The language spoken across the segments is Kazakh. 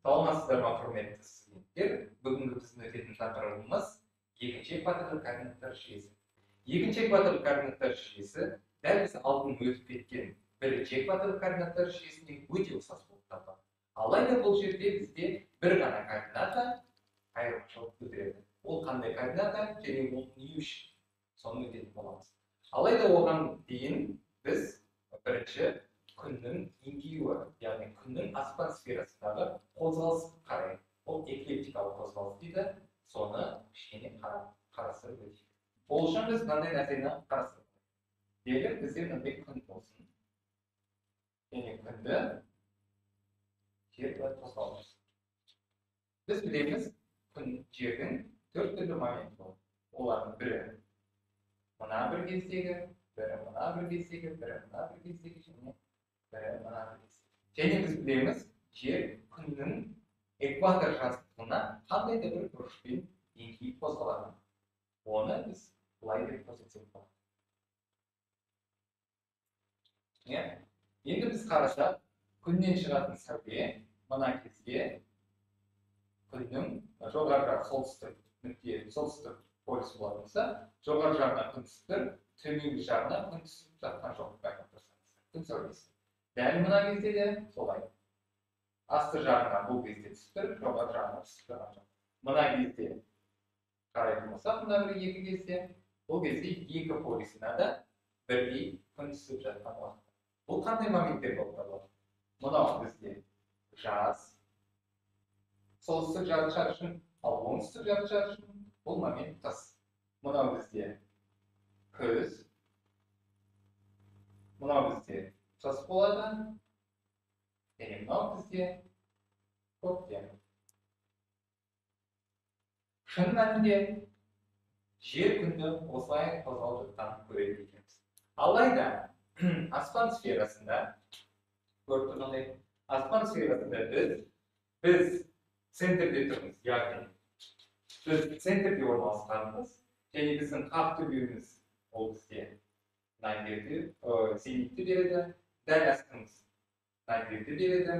Саламатсыздар ма, құрметті студенттер! Бүгінгі біздің өтетін тақырыбымыз екінші экваторлық координаттар жүйесі. Екінші экваторлық координаттар жүйесі дәл біз алдын өтіп кеткен бірінші экваторлық координаттар жүйесіне өте ұқсас болып табылады. Алайда бұл жерде бізде бір ғана координата айырмашылық тудырады. Ол қандай координата және ол не үшін? Соны өтетін боламыз. Алайда оған дейін біз бірінші күннің еңкеюі, яғни күннің аспан сферасындағы қозғалысын қарайық. Ол эклиптикалық қозғалыс дейді. Соны кішкене қарастырып өтейік. Ол үшін біз мынандай нәрсені қарастырдық. Делік бізде мынандай күн болсын. Және күнді жер былай қозғалып. Біз білеміз, күн жердің төрт түрлі моменті болады. Олардың бірі мына бір кездегі, бірі мына бір кездегі, бірі мына бір кездегі және бірі мына бір кездегі. Және біз білеміз, жер күннің экватор жазықтығына қандай да бір бұрышпен еңкейіп қозғалады. Оны біз былай деп көрсетсек болады. Енді біз қарасақ, күннен шығатын сәуле мына кезде күннің жоғары жағы солтүстік нүкте, солтүстік полюс болатын болса, жоғары жағына күн түсіп тұр, төменгі жағына күн түсіп жатқан жоқ, байқап тұрсаңыз. Күн сәулесі. Дәл мына кезде де солай. Асты жағына бұл кезде түсіп тұр, жоғары жағына түсіп тұрған жоқ. Мына кезде қарайтын болсақ, мына бір екі кезде, бұл кезде екі полюсына да бірдей күн түсіп жатқан уақыт. Бұл қандай моменттер болып табылады? Мынау бізде жаз, солтүстік жарты шар үшін, ал оңтүстік жарты шар үшін бұл момент қыс. Мынау бізде күз, мынау бізде қыс болады, және мынау бізде көктем. Шын мәнінде жер күнді осылай қозғалып жатқанын көреді екенбіз. Алайда аспан сферасында көріп тұрғандай, аспан сферасында біз центрде тұрмыз, яғни біз центрде орналасқанбыз, және біздің қақ төбеміз ол бізде надирді, зенитті береді, дәл астымыз надирді береді,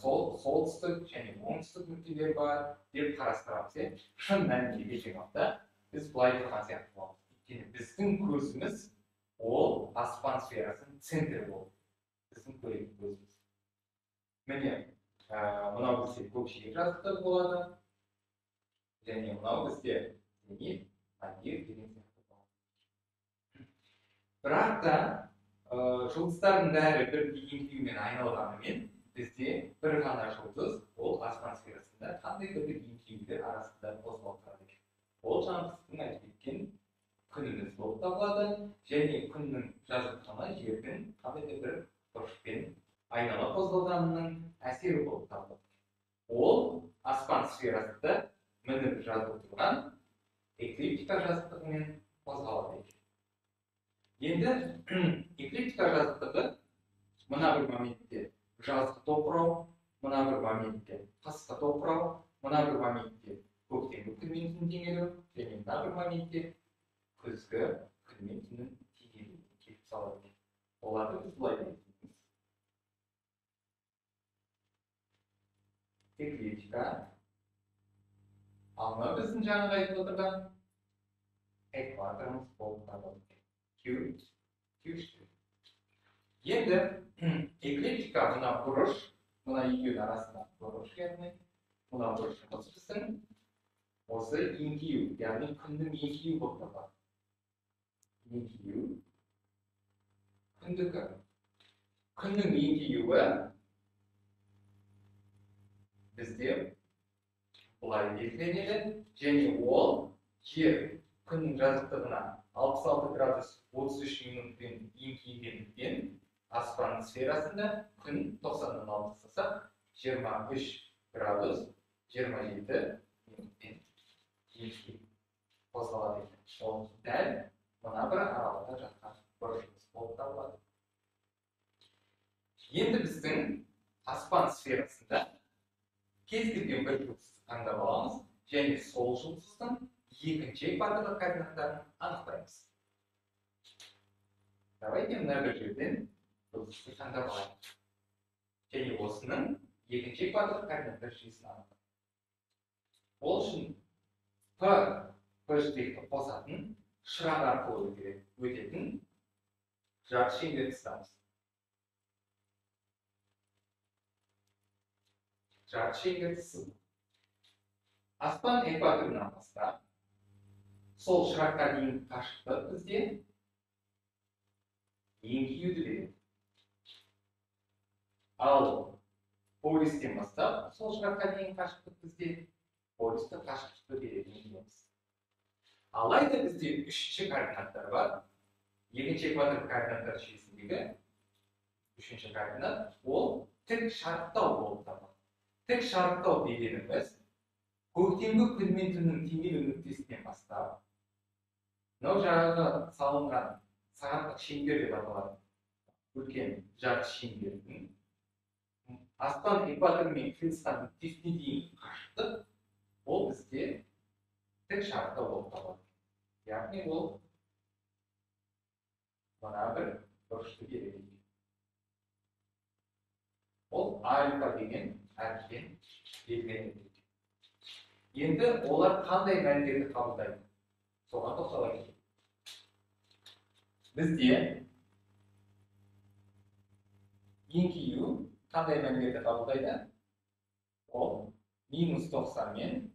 солтүстік және оңтүстік нүктелер бар деп қарастырамыз. Шын мәнінде келген уақытта біз былай тұрған сияқты боламыз. Өйткені біздің көзіміз ол аспан сферасының центрі болды. Біздің көретін көзіміз. Міне, мынау бізде көкжиек жазықтығы болады, және мынау бізде зенит, надир деген сияқты болады. Бірақ та жұлдыздардың бәрі бірдей еңкеюмен айналғанымен, бізде бір ғана жұлдыз ол аспан сферасында қандай да бір еңкеюлер арасында қозғалып тұрады екен. Ол жаңа біздің айтып кеткен күніміз болып табылады, және күннің жазықтығына жердің қандай да бір бұрышпен айнала қозғалғанының әсері болып табылады. Ол аспан сферасында мініп жазылып тұрған эклиптика жазықтығымен қозғалады екен. Енді эклиптика жазықтығы мына бір моментте жазғы тоқырау, мына бір моментте қысқы тоқырау, мына бір моментте көктемгі күн мен түн теңелу, және мына бір моментте күзгі күн мен түннің теңелуіне келіп салады екен. Оларды біз былай белгілейміз. Эклиптика, ал мына біздің жаңағы айтып отырған экваторымыз болып табылады. Q, Q. Енді эклиптика мына бұрыш, мына екеуінің арасында бұрыш, яғни мына бұрышымыз біздің осы еңкею, яғни күннің еңкеюі болып табылады. Еңкею күндікі. Күннің еңкеюі бізде былай белгіленеді, және ол жер күннің жазықтығына 66 градус 33 минутпен еңкейгендіктен аспан сферасында күн 90-нан алып тастасақ 23 градус 27 минутпен еңкейіп қозғалады екен. Ол дәл мына бір аралықта жатқан бұрышымыз болып табылады. Енді біздің аспан сферасында кез келген бір жұлдызды таңдап аламыз, және сол жұлдыздың екінші экваторлық координаттарын анықтаймыз. Давайте мына бір жерден жұлдызды таңдап алайық. Және осының Екінші экваторлық координаттар жүйесін анықтау. Ол үшін П, П штрихті қосатын шырақ арқылы өтетін жарты шеңберді сызамыз. Жарты шеңберді сыздық. Аспан экваторынан бастап сол шыраққа дейін қашықтық бізде еңкеюді береді. Ал полюстен бастап сол шыраққа дейін қашықтық бізде полюсті қашықтықты беретінін білеміз. Алайда бізде үшінші координаттар бар. Екінші экваторлық координаттар жүйесіндегі үшінші координат ол тік шарықтау болып табылады. Тік шарықтау дегеніміз көктемгі күн мен түннің теңелу нүктесінен бастап мынау жаңағы салынған сағаттық шеңбер деп аталатын үлкен жарты шеңбердің аспан экваторымен қиылысқан нүктесіне дейін қашықтық ол бізде тік шарықтау болып табылады. Яғни ол мына бір бұрышты береді. Ол альфа деген әріппен белгіленеді. Енді олар қандай мәндерді қабылдайды? Соған тоқтала кетейік. Бізде еңкею қандай мәндерді қабылдайды? Ол минус 90 мен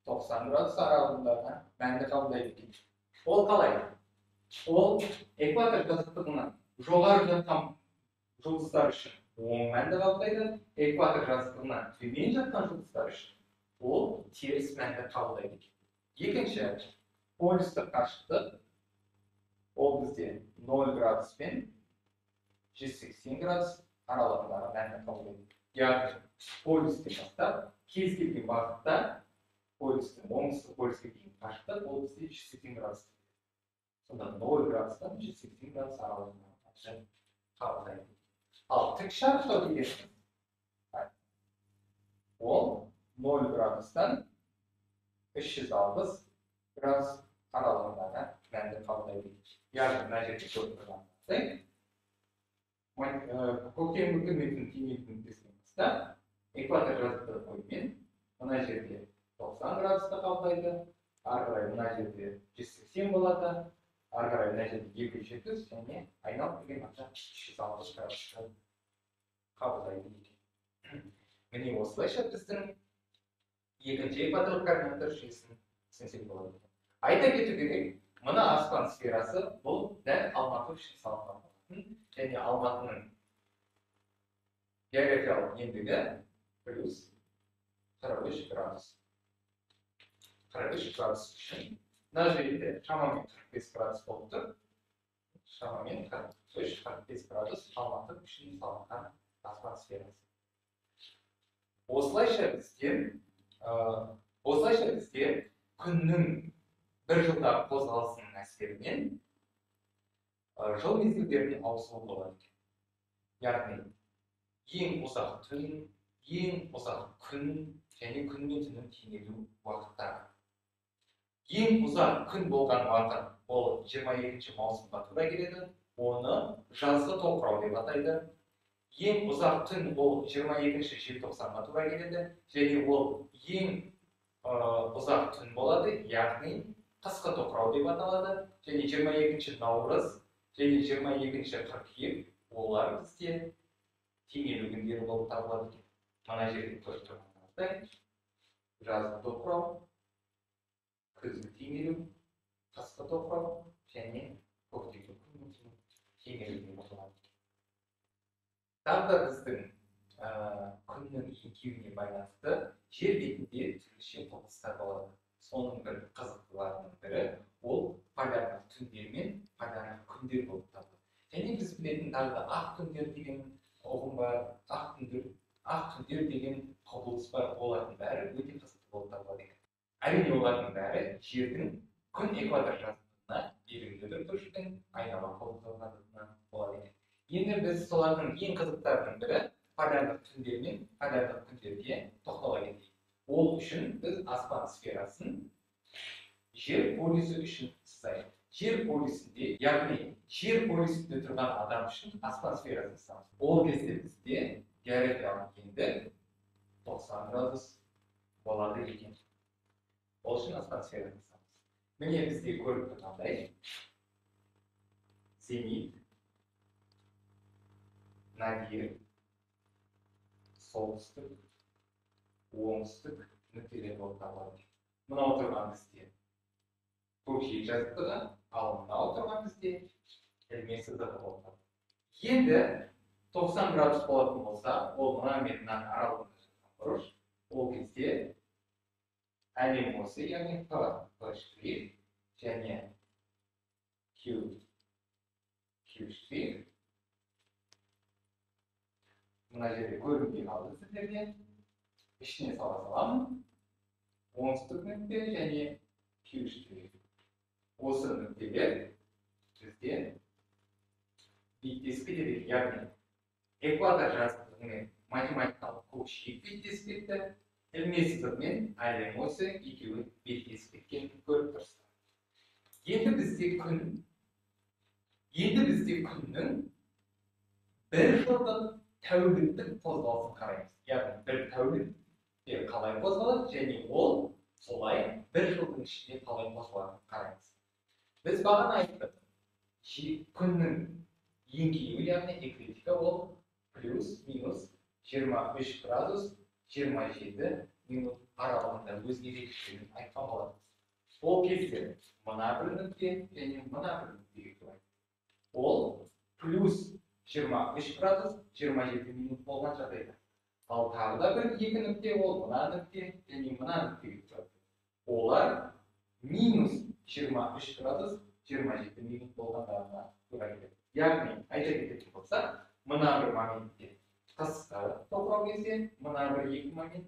90 градус аралығындағы мәнді қабылдайды екен. Ол қалай? Ол экватор жазықтығынан жоғары жатқан жұлдыздар үшін оң мәнді қабылдайды, экватор жазықтығынан төмен жатқан жұлдыздар үшін ол теріс мәнді қабылдайды екен. Екінші, полюстік қашықтық ол бізде 0 градус пен 180 градус аралығындағы мәнді қабылдайды. Яғни полюстен бастап кез келген бағытта полюстің оңтүстік полюске дейін қашықтық ол бізде 180 градус. Сонда 0 градустан 180 градус аралығындағы мәнді қабылдайды. Ал тік шарықтау дегеніміз ол 0 градустан 360 градус аралығындағы мәнді қабылдайды. Яғни мына жерде көріп тұрғанымыздай көктемгі күн мен түн теңелу нүктесінен бастап экватор жазықтығы бойымен мына жерде 90 градусты қабылдайды, ары қарай мына жерде 180 болады, ары қарай мына жерде 270 және айналып келген уақытта 360 градусты қабылдайды екен. Міне осылайша біздің екінші экваторлық координаттар жүйесін түсінсек болады екен. Айта кету керек, мына аспан сферасы бұл дәл Алматы үшін салынған болатын және Алматының географиялық ендігі плюс 43 градус. 43 градус үшін мына жерде шамамен 45 градус болып тұр. Шамамен 43-45 градус Алматы үшін салынған аспан сферасы. Осылайша бізде күннің бір жылдағы қозғалысының әсерінен жыл мезгілдерінің ауысуы болады екен. Яғни ең ұзақ түн, ең ұзақ күн және күн мен түннің теңелу уақыттары. Ең ұзақ күн болған уақыт ол 22 маусымға тура келеді, оны жазғы тоқырау деп атайды. Ең ұзақ түн ол 22 желтоқсанға тура келеді және ол ең ұзақ түн болады, яғни қысқы тоқырау деп аталады. Және 22 наурыз және 22 қыркүйек олар бізде теңелу күндері болып табылады екен. Мына жерде көріп тұрғандарыңыздай жазғы тоқырау, күзгі теңелу, қысқы тоқырау және көктемгі күн теңелу деп аталады. Тағы да біздің күннің еңкеюіне байланысты жер бетінде түрліше құбылыстар болады. Соның бір қызықтыларының бірі ол полярдық түндер мен полярдық күндер болып табылады. Және біз білетін тағы да ақ түндер деген ұғым бар, ақ түндер деген құбылыс бар. Олардың бәрі өте қызықты болып табылады екен. Әрине олардың бәрі жердің күн экватор жазықтығына белгілі бір бұрыштың айнала қозғалғанына болады екен. Енді біз солардың ең қызықтарының бірі полярдық түндер мен полярдық күндерге тоқтала кетейік. Ол үшін біз аспан сферасын жер полюсі үшін сызайық. Жер полюсінде, яғни Жер полюсінде тұрған адам үшін аспан сферасын сызамыз. Ол кезде бізде географиялық кеңдік 90 градус болады екен. Ол үшін аспан сферасын сызамыз. Міне бізде көріп тұрғандай зенит, надир, солтүстік, оңтүстік нүктелер болып табылады. Мынау тұрған бізде көкжиек жазықтығы, ал мынау тұрған бізде ілме сызығы болып табылады. Енді 90 градус болатын болса, ол мына мен мынаның аралығында жатқан бұрыш, ол кезде әлем осі, яғни П, П штрих және Q, Q штрих. Мына жерде көрінбей қалды сіздерге. Ішіне сала саламын. Оңтүстік нүкте және Q штрих. Осы нүктелер бізде биіктесіп кетеді, яғни экватор жазықтығымен математикалық көкжиек беттесіп кетті, ілме сызығымен әлем осі екеуі беттесіп кеткенін көріп тұрсыздар. Енді бізде күннің бір жылдық тәуліктік қозғалысын қараймыз. Яғни бір тәулікте қалай қозғалады және ол солай бір жылдың ішінде қалай қозғалатынын қараймыз. Біз бағана айттық, күннің еңкеюі, яғни эклиптика, ол плюс минус 23 градус 27 минут аралығында өзгереді айтқан болатынбыз. Ол кезде мына бір нүкте және мына бір нүктеге тұрады. Ол плюс 23 градус 27 минут болған жағдайда. Ал тағы да бір екі нүкте, ол мына нүкте және мына нүктеге тұрады. Олар минус 23 градус 27 минут болғандарына тура келеді. Яғни, айта кететін болсақ, мына бір моментте қысқы тоқырау кезде, мына бір екі момент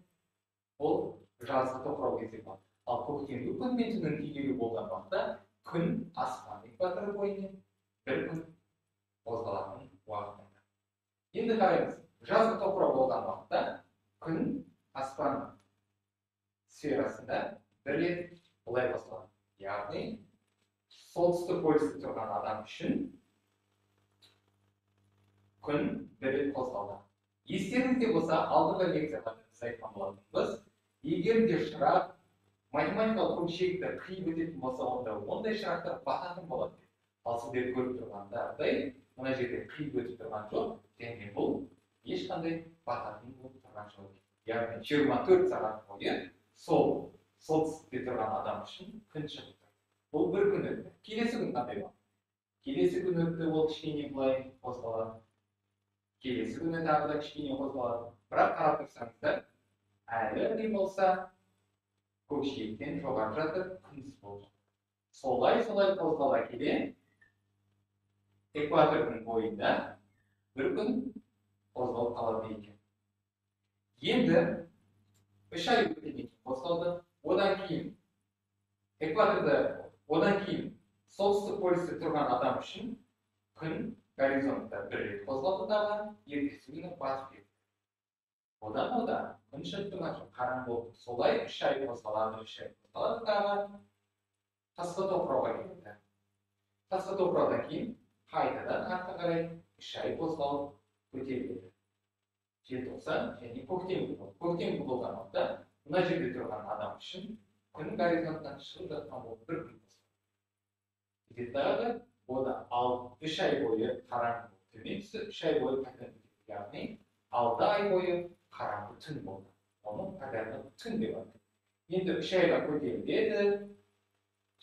ол жазғы тоқырау кезде болады. Ал көктемгі күн мен түннің теңеуі болған уақытта күн аспан экваторы бойымен бір күн қозғалатын уақытында. Енді қараймыз, жазғы тоқырау болған уақытта күн аспан сферасында бір рет былай қозғалады. Яғни, солтүстік полюсте тұрған адам үшін күн бір рет қозғалды. Естеріңізде болса, алдыңғы лекцияларда біз айтқан болатынбыз, егер де шырақ математикалық көкжиекті қиып өтетін болса, онда ондай шырақтар бататын болады. Ал сіздер көріп тұрғандай, мына жерде қиып өтіп тұрған жоқ, және бұл ешқандай бататын болып тұрған жоқ. Яғни 24 сағат бойы сол солтүстікте тұрған адам үшін күн шығып тұр. Бұл бір күн өтті. Келесі күн қандай болады? Келесі күн өтті, ол кішкене былай қозғалады. Келесі күні тағы да кішкене қозғалады. Бірақ қарап тұрсаңыздар, әлі де болса көкжиектен жоғары жатып күндіз болып жатыр. Солай-солай қозғала келе экватордың бойында бір күн қозғалып қалады екен. Енді 3 ай өткеннен кейін қозғалды. Одан кейін экваторда, одан кейін солтүстік полюсте тұрған адам үшін күн горизонтта бір рет қозғалды дағы, ертесі күні батып кетті. Одан ода күн шығып тұрған жоқ, қараңғы болды. Солай 3 ай қозғалады, 3 ай қозғалады дағы, қысқы тоқырауға келді. Қысқы тоқыраудан кейін қайтадан артқа қарай 3 ай қозғалып көтеріледі. Желтоқсан және көктемгі болды. Көктемгі болған уақытта мына жерде тұрған адам үшін күн горизонттан шығып жатқан болып бір күн қозғалды. Тағы ода ал 3 ай бойы қараңғы болып төмен түсті, 3 ай бойы қайтадан көтерілді. Яғни 6 ай бойы қараңғы түн болды. Оны полярдық түн деп атайды. Енді 3 айға көтеріледі,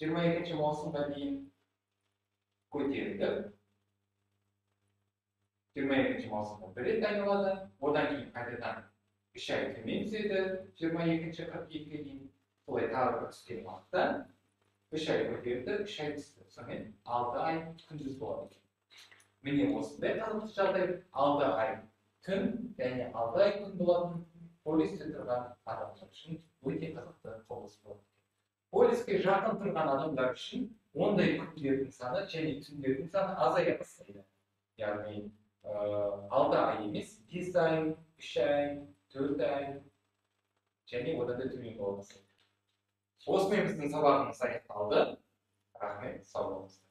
22 маусымға дейін көтеріліп, 22 маусымда бір рет айналады, одан кейін қайтадан 3 ай төмен түседі, 22 қыркүйекке дейін. Солай тағы бір түскен уақытта 3 ай көтерілді, 3 ай түсті. Сонымен 6 ай күндіз болады екен. Міне осындай қызықты жағдай, 6 ай түн және 6 ай күн болатын полюсте тұрған адамдар үшін өте қызықты құбылыс болады. Полюске жақын тұрған адамдар үшін ондай күндердің саны және түндердің саны азая бастайды. Яғни 6 ай емес, 5 ай, 3 ай, 4 ай және одан да төмен бола бастайды. Осымен біздің сабағымыз аяқталды. Рахмет, сау болыңыздар.